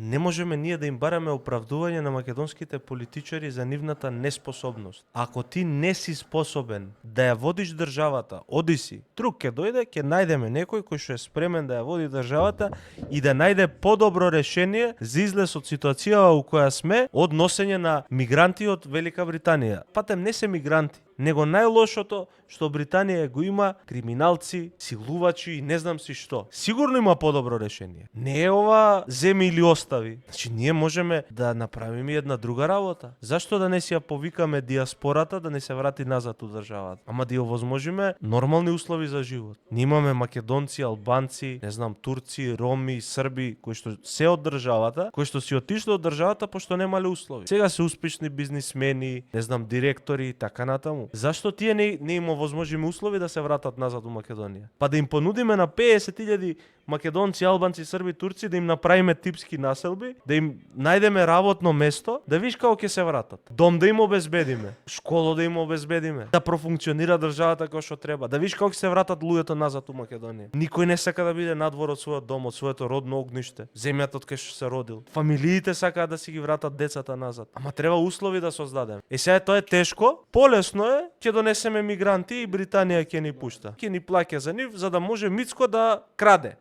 Не можеме ние да им бараме оправдување на македонските политичари за нивната неспособност. Ако ти не си способен да ја водиш државата, оди си. Друг ќе дојде, ќе најдеме некој кој што е спремен да ја води државата и да најде подобро решение за излез од ситуацијава у која сме од носење на мигранти од Велика Британија. Патем не се мигранти, него најлошото што Британија го има криминалци, силувачи и не знам си што. Сигурно има подобро решение. Не е ова земи или остави. Значи ние можеме да направиме една друга работа. Зашто да не си ја повикаме диаспората да не се врати назад у државата? Ама да ја овозможиме нормални услови за живот. Ние имаме македонци, албанци, не знам, турци, роми, срби кои што се од државата, кои што си отишле од државата пошто немале услови. Сега се успешни бизнисмени, не знам, директори и така натаму. Зашто тие не им овозможиме услови да се вратат назад у Македонија? Па да им понудиме на 50.000 македонци, албанци, срби, турци да им направиме типски населби, да им најдеме работно место, да виш како ќе се вратат. Дом да им обезбедиме, школа да им обезбедиме, да профункционира државата како што треба, да виш како ќе се вратат луѓето назад у Македонија. Никој не сака да биде надвор од својот дом, од своето родно огниште, земјата од кај што се родил. Фамилиите сакаат да си ги вратат децата назад. Ама треба услови да создадеме. Сега тоа е тешко, полесно е, ќе донесеме мигранти и Британија ќе ни пушта. Ќе ни плаќа за нив за да може Мицко да краде.